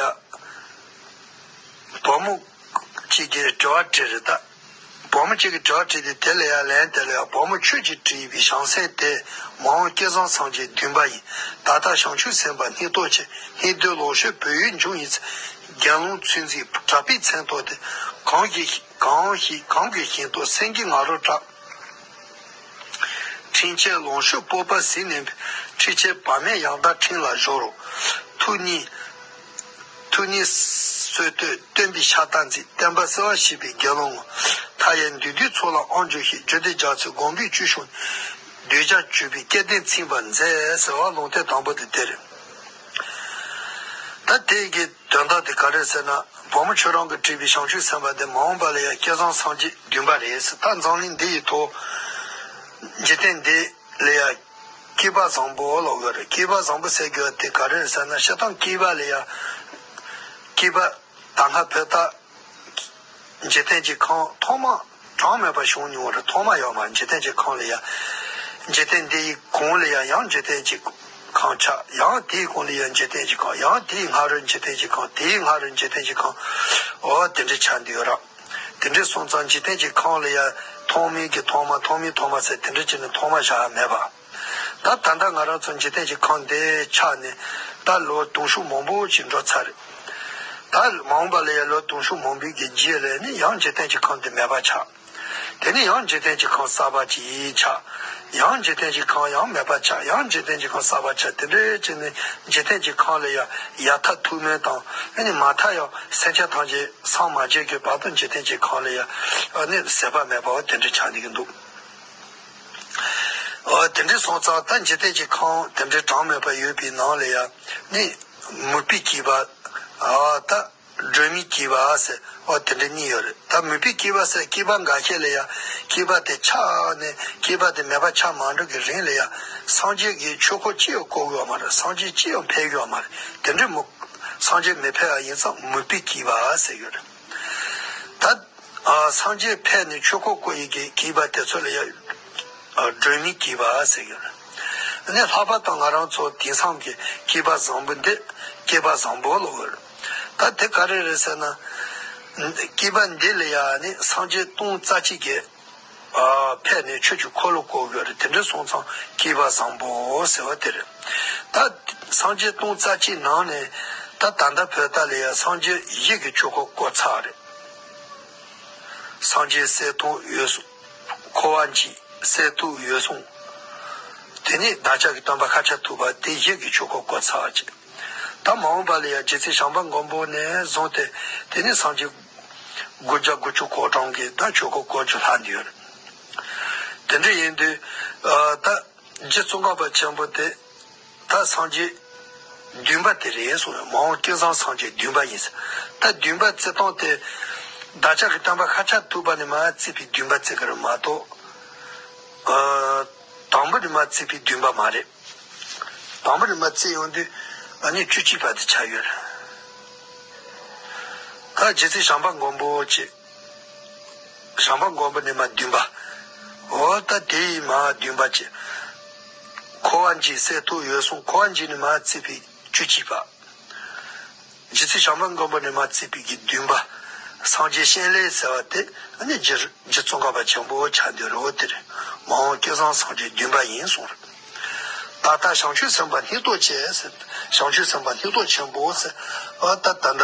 བུ་མོ་གཅིག་གིས་དྲི་བ་དྲིས་རེད་ད། བུ་མོ་གཅིག་གིས་དྲི་བ་དྲིས་ཏེ་དེ་ལ་ཡང་ལན་དེ་ལ་ཡང་བུ་མོ་ཁྱོད་ཀྱིས་བྲིས་པའི་བྱང་སེམས་དེ་མ་འོངས་སྐལ་བཟང་སངས་རྒྱས་བདུན་པ་ཡིན། ད་ལྟ་བྱང་ཆུབ་སེམས་དཔའ་སྙིང་ཏོག་ཆེ། སྙིགས་དུས་ལོག་ཤོས་བོད་ཡུལ་འབྱུང་ཡིན་ཚེ། དགེ་སློང་ཚུལ་འཛིན་གྲགས་པའི་མཚན་ཐོགས་ཏེ། གང་གི་གང་ཞིག་གང་གི་ཞིང་དུ་སེང་གེ་ང་རོ་བསྒྲགས། འཕྲིན་བྱེད་ལོངས་སྤྱོད་སྤོབས་པ་ཟིལ་ནས་འཕེལ། འཕྲུལ་ཆས་བར་མེད་ཡང་དག་ཕྲིན་ལ་གཞོལ་རོ། ཐུགས་ཉིད། ཐུགས་ཉིད་སྲོལ་གཏོད་སྟོན་པའི་ཕྱག་རྟགས་མཛད། བསྟན་པ་གསལ་བར་བྱེད་པའི་དགེ་སློང་ངོ་། མཐའ་ཡས་འདུས་སྡེའི་ཚོགས་ལ་དབང་བསྒྱུར་ཞིང་། རྒྱུད་སྡེ་རྒྱ་མཚོའི་དགོངས་པའི་བཅུད་ཕྱུང་། གདུལ་བྱ་གྱུར་པའི་སྐལ་ལྡན་ཚིམ་པར་མཛད་ཟེར་བ་ལུང་བསྟན་དང་པོ་དེ་དེ་རེད། ད་དེ་གི་དོན་དག་དེ་ག་རེ་ཟེར་ན། བུ་མོ་ཁྱོད་རང་གིས་བྲིས་པའི་བྱང་ཆུབ་སེམས་དཔའ་དེ་མ་འོངས་པ་ལ་ཡང་སྐལ་བཟང་སངས་རྒྱས་བདུན་པ་རེད་ཟེར། ད་འཛམ་གླིང་འདི་ཡི་ཐོག་འཇིག་རྟེན་འདི་ལ་ཡང་སྐྱེས་པ་བཟང་པོ་ལབ་ཡོད་རེད། སྐྱེས་པ་བཟང་པོ་ཟེར་རྒྱུ་དེ་ག་རེ་ཟེར་ན། སྤྱིར་བཏང་སྐྱེས་པ་ལ་ཡང་སྐྱེས་པ་ད་སྔ་བོད་ད་འཇིག་རྟེན་གྱི་ཁམས་ཐོག་མ་གྲངས་མེད་པ་བྱུང་མྱོང་བ་རེད། ཐོག་མ་ཡོད་མ། འཇིག་རྟེན་གྱི་ཁམས་ལ་ཡང་། འཇིག་རྟེན་འདི་ཡི་གོང་ལ་ཡང་ཡང་འཇིག་རྟེན་གྱི་ཁམས་ཆགས། ཡང་དེའི་གོང་ལ་ཡང་འཇིག་རྟེན་གྱི་ཁམས། ཡང་དེའི་སྔ་རོལ་འཇིག་རྟེན་གྱི་ཁམས། དེའི་སྔ་རོལ་འཇིག་རྟེན་གྱི་ཁམས། འོ་དེ་འདྲ་ཆགས་འདུག་ཡོད་ར། དེ་འདྲ་སོང་ཙང་འཇིག་རྟེན་གྱི་ཁམས་ལ་ཡང་ཐོག་མའི་གི་ཐོག་མ། ཐོག་མའི་ཐོག་མ་ཟེར་དེ་འདྲ་བྱས་ནས་ཐོག་མ་བཞག་ཡ་མེད་པ། ད་ད་ལྟ་ང་རང་ཚོ་འཇིག་རྟེན་གྱི་ཁམས་འདི་ཆགས་ནས་ད་ལོ་དུང་ཕྱུར་མང་པོ་ཞིག་འགྲོ་ཚར་རེད། ད་མ་འོངས་པ་ལ་ཡང་ལོ་དུང་ཕྱུར་མང་པོའི་གི་རྗེས་ལ་ནི་ཡང་འཇིག་རྟེན་གྱི་ཁམས་འདི་མེད་པ་ཆགས། དེ་ནས་ཡང་འཇིག་རྟེན་གྱི་ཁམས་གསར་པ་ཅིག་ཆགས། ཡང་འཇིག་རྟེན་གྱི་ཁམས་ཡང་མེད་པ་ཆགས། ཡང་འཇིག་རྟེན་གྱི་ཁམས་གསར་པ་ཆགས། དེ་འདྲ་བྱས་ནས་འཇིག་རྟེན་གྱི་ཁམས་ལ་ཡང་ཡར་མཐའ་ཐུག་མིན་དང་། ཨ་ནི་མར་མཐའ་ཡང་སེམས་ཅན་ཐམས་ཅད་སངས་མ་རྒྱས་ཀྱི་བར་དུ་འཇིག་རྟེན་གྱི་ཁམས་ལ་ཡང་ཨ་ནི་ཟད་པ་མེད་པ་འོ་དེ་འདྲ་ཆགས་འདུག་གི་འདུག་འོ་དེ་འདྲ་སོང་ཙང་ད་འཇིག་རྟེན་གྱི་ཁམས་དེ་འདྲ་གྲངས་མེད་པ་ཡོད་པའི་ནང་ལ་ཡང་ནི་མོས་པའི་སྐྱེས་པ། ཨ་ད། སྒྲོལ་མའི་སྐྱེས་པ་ཟེར་འོ་དེ་འདྲ་གཉིས་ཡོད་རེད། ད་མོས་པའི་སྐྱེས་པ་ཟེར་སྐྱེས་པ་འགའ་ཤས་ལ་ཡང་སྐྱེས་པ་དེ་ཆགས་ནས་སྐྱེས་པ་དེ་མེད་པ་ཆགས་མ་འགྲོ་གི་རིང་ལ་ཡང་སངས་རྒྱས་ཀྱི་ཆོས་འཁོར་ཅི་ཡང་བསྐོར་གི་ཡོད་མ་རེད། སངས་རྒྱས་ཅི་ཡང་ཕེབས་གི་ཡོད་མ་རེད། དེ་འདྲ་མོ་སངས་རྒྱས་མི་ཕེབས་པ་ཡིན་ཙང་མོས་པའི་སྐྱེས་པ་ཟེར་ཡོད་རེད། ད་ཨ་སངས་རྒྱས་ཕེབས་ནས་ཆོས་འཁོར་བསྐོར་ཡི་གི་སྐྱེས་པ་དེ་ཚོ་ལ་ཡང་ཨ་སྒྲོལ་མའི་སྐྱེས་པ་ཟེར་གི་རེད། ཨ་ནི་ལྷག་པར་དུ་ང་རང་ཚོ་དེང་སང་གི་སྐྱེས་པ་བཟང་པོ་འདི་སྐྱེས་པ་བཟང་པོ་ལབ་ཡོད་རེད། ད་དེ་ག་རེ་རེད་ཟེར་ན། སྐྱེས་པ་འདི་ལ་ཡང་ནི་སངས་རྒྱས་སྟོང་རྩ་གཅིག་གིས་ཨ་ཕེབས་ནས་ཆོས་ཀྱི་འཁོར་ལོ་བསྐོར་གི་ཡོད་རེད། དེ་འདྲ་སོང་ཙང་སྐྱེས་པ་བཟང་པོ་ཟེར་བ་དེ་རེད། ད་སངས་རྒྱས་སྟོང་རྩ་གཅིག་ནང་ནས་ད་ད་ལྟ་བོད་ད་ལ་ཡང་སངས་རྒྱས་བཞི་གི་ཆོས་འཁོར་བསྐོར་ཚར་རེད། སངས་རྒྱས་གསེར་ཐུབ་འོད་སྲུང་། འཁོར་བ་འཇིག་གསེར་ཐུབ་འོད་སྲུང་། དེ་ནས་བདག་ཅག་གི་སྟོན་པ་ཤཱཀྱ་ཐུབ་པ་དེ་བཞི་གི་ཆོས་འཁོར་བསྐོར་ཚར་བ་བྱས། ད་མ་འོངས་པ་ལ་ཡང་རྗེ་བཙུན་བྱམས་པ་མགོན་པོ་ནས་བཟུང་སྟེ་དེ་ནས་སངས་རྒྱས་དགུ་བརྒྱ་དགུ་བཅུ་གོ་གྲངས་ཀྱི་ད་ཆོས་འཁོར་བསྐོར་རྒྱུ་ལྷག་འདུག་ཡོད་རེད། དེ་འདྲ་ཡིན་དུས་ད་རྗེ་ཙོང་ཁ་པ་ཆེན་པོ་དེ། ད་སངས་རྒྱས་བདུན་པ་དེ་རེད་གསུངས། མ་འོངས་སྐལ་བཟང་སངས་རྒྱས་བདུན་པ་ཡིན་ཟེར། ད་བདུན་པ་བརྩི་སྟངས་དེ་བདག་ཅག་གི་སྟོན་པ་ཤཱཀྱ་ཐུབ་པ་ནས་མར་བརྩིས་པའི་བདུན་པ་བརྩི་གི་རེད་མ་གཏོགས། ཨ། དང་པོ་ནས་མར་བརྩིས་པའི་བདུན་པ་མ་རེད། དང་པོ་ནས་མར་བརྩི་ཡོང་དུས་ཨ་ནི་བཅུ་གཅིག་པ་དེ་ཆགས་ཡོད་རེད། ད་རྗེ་བཙུན་བྱམས་པ་མགོན་པོ་བྱས། བྱམས་པ་མགོན་པོ་ནས་མར་བདུན་པ། འོ་ད་དེ་ཡིས་མར་བདུན་པ་བྱས། འཁོར་བ་འཇིག་གསེར་ཐུབ་འོད་སྲུང་། འཁོར་བ་འཇིག་ནས་མར་བརྩིས་པའི་བཅུ་གཅིག་པ། རྗེ་བཙུན་བྱམས་པ་མགོན་པོ་ནས་མར་བརྩིས་པའི་གི་བདུན་པ། སངས་རྒྱས་སྤྱན་ལེགས་ཟེར་བ་དེ་ཨ་ནི་རྗེ་རྗེ་ཙོང་ཁ་པ་ཆེན་པོ་ཆགས་འདུག་རོ། དེ་རེད། མ་འོངས་སྐལ་བཟང་སངས་རྒྱས་བདུན་པ་ཡིན་གསུངས་རེད། ད་ལྟ་བྱང་ཆུབ་སེམས་དཔའ་སྙིང་སྟོབས་ཆེ་ཟེར། བྱང་ཆུབ་སེམས་དཔའ་སྙིང་སྟོབས་ཆེན་པོ་ཟེར། ཨ་ད་ད་ལྟ་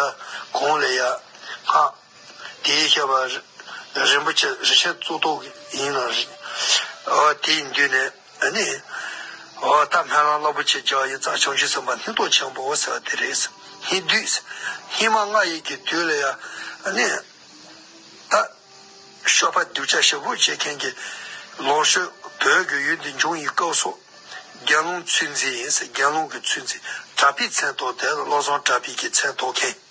གོང་ལ་ཡ་ཧ། དེའི་བཤད་པ་རི་རིན་པོ་ཆེ་རི་ཆེན་གཙུག་ཏོར་ཡིན་ན་རེད། ཨོ་དེའི་མདུན་ནས་ཨ་ནི། ཨོ་ད་སྨོན་ལམ་རླབས་པོ་ཆེ་རྒྱག་ཡིན་ཙང་བྱང་ཆུབ་སེམས་དཔའ་སྙིང་སྟོབས་ཆེན་པོ་ཟེར་བ་དེ་རེད། སྙིགས་དུས་སྙིགས་མ་ལྔ་ཡི་གི་དུས་ལ་ཡ་ཨ་ནི། ད་སྤྱོད་པ་སྡུག་ཅག་ཞེ་པོ་བྱེད་མཁན་གྱི་ལོངས་སྤྱོད་བོད་ཀྱི་ཡུལ་འདི་འབྱུང་བའི་སྐབས་སུ་དགེ་སློང་ཚུལ་འཛིན་ཡིན་ཟེར། དགེ་སློང་གི་ཚུལ་འཛིན། གྲགས་པའི་མཚན་ཐོགས་དེ་བློ་བཟང་གྲགས་པའི་གི་མཚན་ཐོགས་མཁན།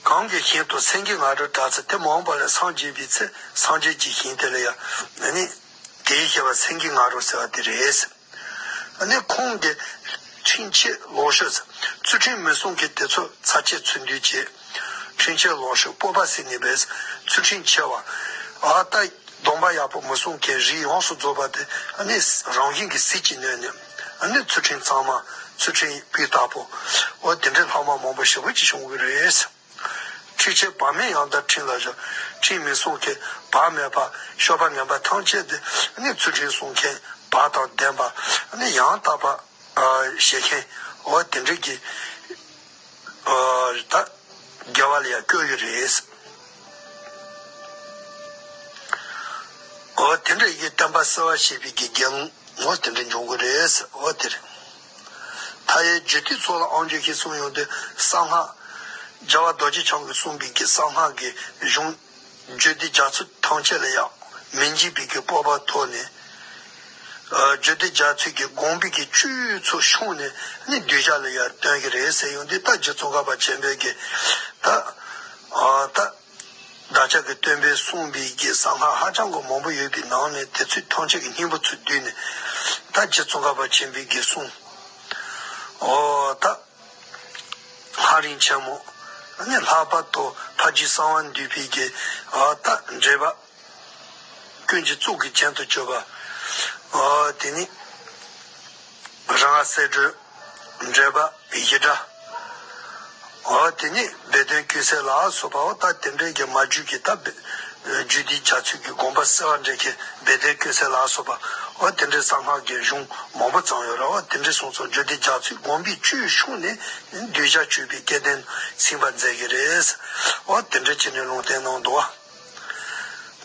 གང་གི་ཞིང་དུ་སེང་གེ་ང་རོས་བསྒྲགས་ཚེ། དེ་མ་འོངས་པ་ལ་སངས་རྒྱས་པའི་ཚེ། སངས་རྒྱས་ཀྱི་ཞིང་དེ་ལ་ཡང་ཨ་ནི་དེའི་བཤད་པ་སེང་གེ་ང་རོ་ཟེར་བ་དེ་རེད། ཨ་ནི་ཁོང་གི་འཕྲིན་ཆེ་ལོག་ཤོད་ཚུལ་ཁྲིམས་མི་སྲུང་མཁན་དེ་ཚོ་ཚར་ཆེ་ཚུལ་འདུས་བྱེད། འཕྲིན་ཆེ་ལོག་ཤོད་སྤོབས་པ་ཟེར་ནི་བས་ཚུལ་ཁྲིམས་ཆེ་བ། ཨ་ད། སྡོམ་པ་ཡག་པོ་མི་སྲུང་མཁན་རིགས་ཡོངས་སུ་རྫོགས་པ་དེ་ཨ་ནི་རང་བཞིན་གྱིས་ཟིལ་གྱིས་གནོན་ནས་ཨ་ནི་ཚུལ་ཁྲིམས་གཙང་མ། ཚུལ་ཁྲིམས་སྤུས་དག་པོ། འོ་དེ་འདྲའི་ལྷག་མ་མང་པོ་ཞེ་པོ་ཅིག་བྱུང་གི་རེད། འཕྲུལ་ཆས་བག་མེད་ཡང་དག་ཁྲིམས་ལ་བཞག་ཁྲིམས་མི་སྲུང་མཁན་བག་མེད་པ། སྤྱོད་པ་ངན་པ་ཐམས་ཅད་དེ་ཨ་ནི་ཚུལ་ཁྲིམས་སྲུང་མཁན་བག་དང་ལྡན་པ། ཨ་ནི་ཡང་དག་པ་བྱེད་མཁན། འོ་དེ་འདྲའི་གི་ཨ་ད་དགེ་བ་ལ་ཡང་བཀོད་ཡོད་རེད། འོ་དེ་འདྲ་ཡི་གེ་བསྟན་པ་གསལ་བར་བྱེད་པའི་གི་དགེ་སློང་འོ་དེ་འདྲ་འབྱུང་གི་རེད། འོ་དེ་རེད། མཐའ་ཡས་རྒྱུད་སྡེ་ཚོགས་ལ་དབང་བསྒྱུར་ཞེས་གསུངས་ཡོང་དུས་གསང་སྔགས། རྒྱལ་བ་རྡོ་རྗེ་འཆང་གིས་གསུངས་པའི་གི་གསང་སྔགས་ཀྱི་གཞུང་རྒྱུད་སྡེ་རྒྱ་མཚོ་ཐམས་ཅད་ལ་ཡང་མི་འཇིགས་པའི་གི་སྤོབས་པ་ཐོབ་ནས། རྒྱུད་སྡེ་རྒྱ་མཚོའི་གི་དགོངས་པའི་གི་བཅུད་ཚོ་ཕྱུང་ནས་ནི་གདུལ་བྱ་ལ་ཡང་སྟོན་གྱི་རེད་ཟེར་ཡོང་དུས། ད་རྗེ་ཙོང་ཁ་པ་ཆེན་པོའི་གི་ད་ཨ་ད་བདག་ཅག་གི་སྟོན་པས་གསུངས་པའི་གི་གསང་སྔགས་ཧ་ཅང་གི་མང་པོ་ཡོད་པའི་ནང་ནས་དེ་ཚོའི་ཐམས་ཅད་ཀྱི་སྙིང་པོ་ཚུར་བསྡུས་ནས། ད་རྗེ་ཙོང་ཁ་པ་ཆེན་པོའི་གི་གསུང་ཨོ་ད་ལྷ་རིང་ཆེན་མོ་ནི་ལྷག་པར་དུ་ཕ་རྒྱུད་གསང་བ་འདུས་པའི་གི་ཨ་ད་འགྲེལ་པ། ཀུན་གྱི་གཙུག་གི་རྒྱན་དུ་གྱུར་པ། ཨོ་དེ་ནི་རང་ང་གསལ་སྒྲོན། འགྲེལ་པ་བཞི་སྒྲ། ཨོ་དེ་ནི་སྦས་དོན་ཀུན་གསལ་ལ་སོགས་པ། ཨོ་ད་དེ་འདྲའི་གི་མ་རྒྱུད་ཀྱི་ད་སྦས་རྒྱུད་སྡེ་རྒྱ་མཚོའི་གི་དགོངས་པ་གསལ་བར་འགྲེལ་མཁན་སྦས་དོན་ཀུན་གསལ་ལ་སོགས་པ། ཨོ་དེ་འདྲའི་གསང་སྔགས་ཀྱི་གཞུང་མང་པོ་ཚང་ཡོད་རེད། ཨོ་དེ་འདྲའི་གསུང་ཚུལ་རྒྱུད་སྡེ་རྒྱ་མཚོའི་དགོངས་པའི་བཅུད་ཕྱུང་ནས་གདུལ་བྱ་སྤྱོད་པའི་སྐལ་ལྡན་ཚིམ་པར་མཛད་ཀྱི་རེད། ཨོ་དེ་འདྲ་བྱས་ནས་ལུང་བསྟན་གནང་འདུག་བ།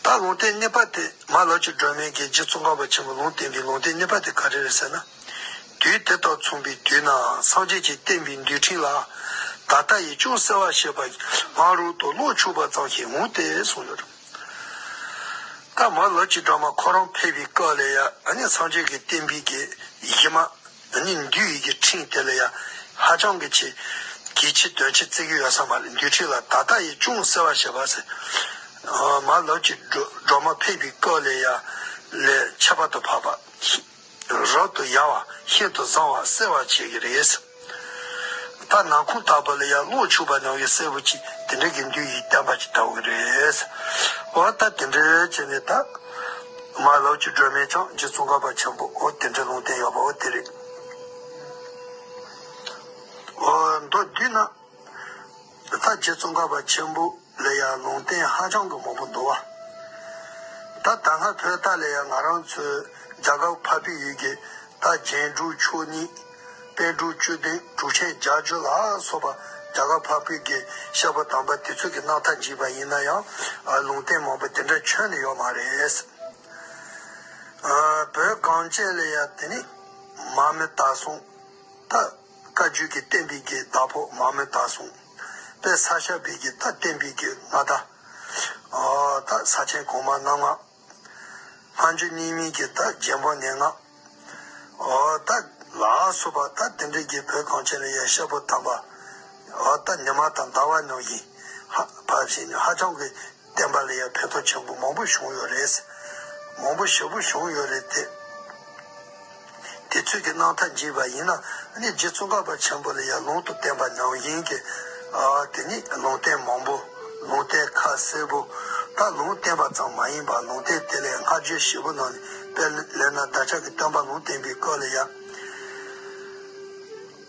ད་ལུང་བསྟན་གཉིས་པ་དེ་མ་ལབ་ཀྱི་སྒྲོན་མེ་གིས་རྗེ་ཙོང་ཁ་པ་ཆེན་པོ་ལུང་བསྟན་པའི་ལུང་བསྟན་གཉིས་པ་དེ་ག་རེ་རེད་ཟེར་ན། དུས་དེ་དང་མཚུངས་པའི་དུས་ན་སངས་རྒྱས་ཀྱིས་བསྟན་པའི་འདུལ་ཁྲིམས་ལ་ད་ལྟ་ཡིས་ཅུང་གསལ་བར་བྱེད་པ་སྔ་རོལ་དུ་བློ་ཆུད་པ་ཙམ་ཞིག་འོང་སྟེ་གསུངས་ཡོད། ད་མ་ལབ་ཀྱི་སྒྲོན་མ་ཁོ་རང་ཕེབས་པའི་སྐབས་ལ་ཡ་ཨ་ནི་སངས་རྒྱས་ཀྱིས་བསྟན་པའི་གི་གཞི་མ། ཨ་ནི་འདུལ་བའི་གི་ཁྲིམས་དེ་ལ་ཡ་ཧ་ཅང་གི་ཆེ། གལ་ཆེ་དོན་ཆེ་བརྩི་གི་ཡོད་ས་མ་རེད། འདུལ་ཁྲིམས་ལ་ད་ལྟ་ཡིས་ཅུང་གསལ་བར་བྱེད་པ་ཟེར། ཨ་མ་ལབ་ཀྱི་སྒྲོ་སྒྲོན་མ་ཕེབས་པའི་སྐབས་ལ་ཡ་ལས་ཁྱད་པར་དུ་འཕགས་པ། རབ་ཏུ་ཡལ་བ་ཤིན་ཏུ་བཟང་བ་གསལ་བར་བྱེད་ཀྱི་རེད། ད་ནམ་གུང་ལྟ་བུ་ལ་ཡ་བློ་ཆུད་པ་ནང་བཞིན་གསལ་པོ་ཅིག་དེ་འདྲ་གི་འདུལ་བའི་བསྟན་པ་ཅིག་དར་བ་རེད། འོ་ད་དེ་འདྲ་བྱས་ནས་ད། མ་ལབ་ཀྱི་སྒྲོན་མེ་ཀྱང་རྗེ་ཙོང་ཁ་པ་ཆེན་པོ་འོ་དེ་འདྲའི་ལུང་བསྟན་ཡོད་པ་འོ་དེ་རེད། འོ་མདོར་བསྡུས་ན། ད་རྗེ་ཙོང་ཁ་པ་ཆེན་པོ་ལ་ཡང་ལུང་བསྟན་ཧ་ཅང་གི་མང་པོ་འདུག་བ། ད་ད་སྔ་བོད་ད་ལ་ཡང་ང་རང་ཚོའི་རྒྱ་གར་འཕགས་པའི་ཡུལ་གྱི་ད་རྒྱན་དྲུག་མཆོག་གཉིས། པཎ་གྲུབ་བཅུ་བདུན། གྲུབ་ཆེན་བརྒྱད་ཅུ་ལ་སོགས་པ་རྒྱ་གར་འཕགས་པའི་གི་བཤད་པ་དམ་པ་དེ་ཚོ་གི་རྣམ་ཐར་འཇིག་པ་ཡིན་ན་ཡང་ལུང་བསྟན་མང་པོ་དེ་འདྲ་ཁྱོན་ནས་ཡོད་མ་རེད། བོད་གངས་ཅན་ལ་ཡང་དེ་ནི་མར་མེ་མདའ་སྲུང་ད་བཀའ་བརྒྱུད་ཀྱི་བསྟན་པའི་གི་བདག་པོ་མར་མེ་མདའ་སྲུང་། དཔལ་ས་སྐྱ་པའི་གི་ད་བསྟན་པའི་གི་མངའ་བདག་ད་ས་ཆེན་གོང་མ་རྣམ་ལྔ། སྔ་འགྱུར་རྙིང་མའི་གི་ད་རྒྱལ་པོ་ངན་སྔགས། འོ་ད་ལ་སོགས་པ་ད་དེ་འདྲའི་གི་བོད་གངས་ཅན་ལ་ཡང་བཤད་པ་དམ་པ། འོ་ད་ཉི་མ་དང་ཟླ་བ་ནང་བཞིན་ཧ་ཕ་བཞིན་ཧ་ཅང་གི་བསྟན་པ་ལ་ཡང་ཕན་ཐོགས་ཆེན་པོ་མང་པོ་བྱུང་ཡོད་རེད། མང་པོ་ཞེ་པོ་བྱུང་ཡོད་རེད་དེ། དེ་ཚོའི་གི་རྣམ་ཐར་འཇིག་པ་ཡིན་ན་ནི་རྗེ་ཙོང་ཁ་པ་ཆེན་པོ་ལ་ཡང་ལུང་དུ་བསྟན་པ་ནང་བཞིན་གྱི་ཨ་དེ་ནི་ལུང་བསྟན་མང་པོ། ལུང་བསྟན་ཁ་གསལ་པོ། ད་ལུང་བསྟན་པ་ཙམ་མ་ཡིན་པར་ལུང་བསྟན་དེ་ལས་སྔ་རྗེས་ཞེ་པོ་ནང་ནས་དཔེ་ལས་ན་བདག་ཅག་གི་སྟོན་པ་ལུང་བསྟན་པའི་སྐབས་ལ་ཡང་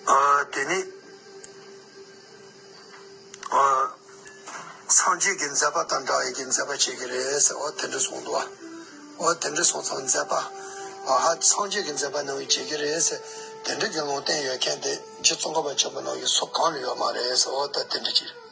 ཨ་དེ་ནི་ཨ་ སངས་རྒྱས་ཀྱི་མཛད་པ་དང་འདྲ་བའི་གི་མཛད་པ་བྱེད་ཀྱི་རེད་ཟེར། འོ་དེ་འདྲ་གསུངས་འདུག་བ། འོ་དེ་འདྲ་སོང་ཙང་མཛད་པ་ཨ་ཧ་སངས་རྒྱས་ཀྱི་མཛད་པ་ནང་བཞིན་བྱེད་ཀྱི་རེད་ཟེར། དེ་འདྲ་གི་ལུང་བསྟན་ཡོད་མཁན་དེ་རྗེ་ཙོང་ཁ་པ་ཆེན་པོ་ནང་བཞིན་སུ་གང་ལ་ཡོད་མ་རེད་ཟེར། འོ་ད་དེ་འདྲ་ཅིག་རེད།